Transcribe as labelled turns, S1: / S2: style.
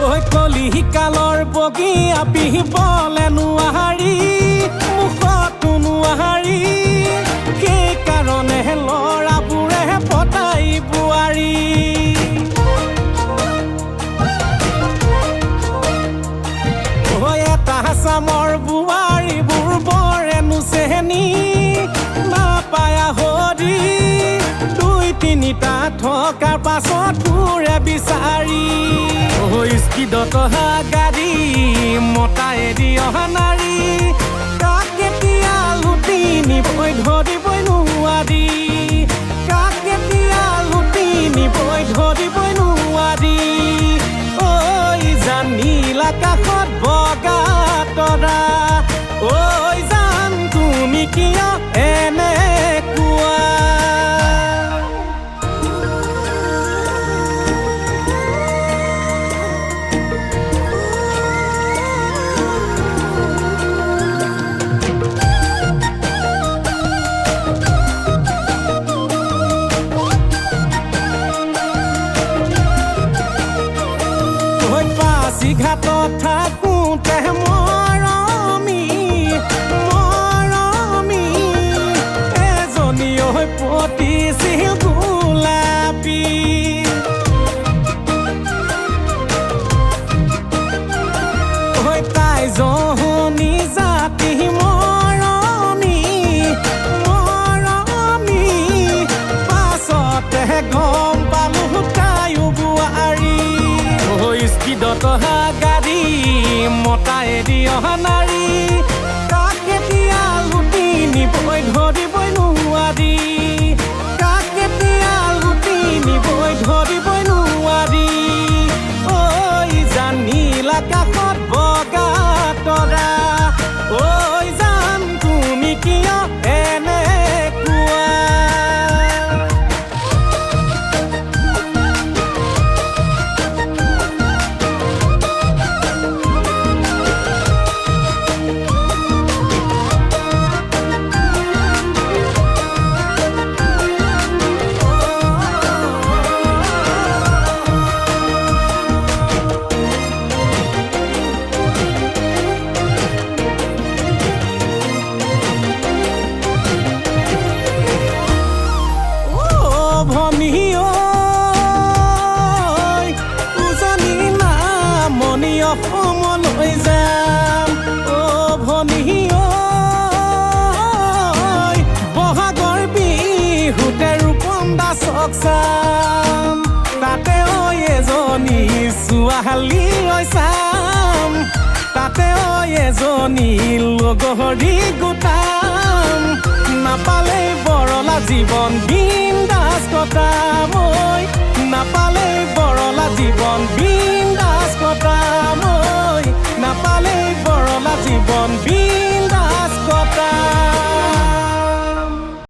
S1: ঐ কলিকালৰ বগীয়া পিহিবলে নোৱাৰি, মুখতো নোৱাৰি, সেইকাৰণে ল'ৰাবোৰে পতাই বোৱাৰী। ঐ এটা চামৰ বোৱাৰীবোৰ বৰেনো চেনি নাপায়া হৰি, দুই তিনিটা থকাৰ পাছত ফুৰে বিচাৰি। ঐ স্পীডত অহা গাড়ী মতাই দি অহা নাৰী, কাক কেতিয়া লুটি নিবই ধৰিবই নোৱাৰি, কাক কেতিয়া লুটি নিবই ধৰিবই নোৱাৰি। ঐ জান নীল আকাশত বগা তৰা, ঐ জান তুমি কিয় এনেকুৱা? ঐ পাচিঘাটত থাকোঁতে মৰমী মৰমী এজনী ঐ পতিছিল গোলাপী। ঐ তাই জহনী জাতি মৰমী মৰমী, পাছতে গম পালো তাইও বোৱাৰী। ঐ স্পীডত অহা গাড়ী মতাই দি অহা নাৰী, কাক কেতিয়া লুটি নিবই ধৰিবই নোৱাৰি, কাক কেতিয়া লুটি নিবই ধৰিবই নোৱাৰি। ঐ জান নীল আকাশত বগা তৰা, ঐ জান তুমি কিয় এনেকুৱা? অ ভনী ঐ, উজনি নামনি অসমলৈ যাম। অ ভনী ঐ, বহাগৰ বিহুতে ৰূপম দাসক চাম, তাতে ঐ এজনী ছোৱালী ঐ চাম, তাতে ঐ এজনী লগৰী গোটাম, নাপালে বৰলা জীৱন বিন্দাস কটাম।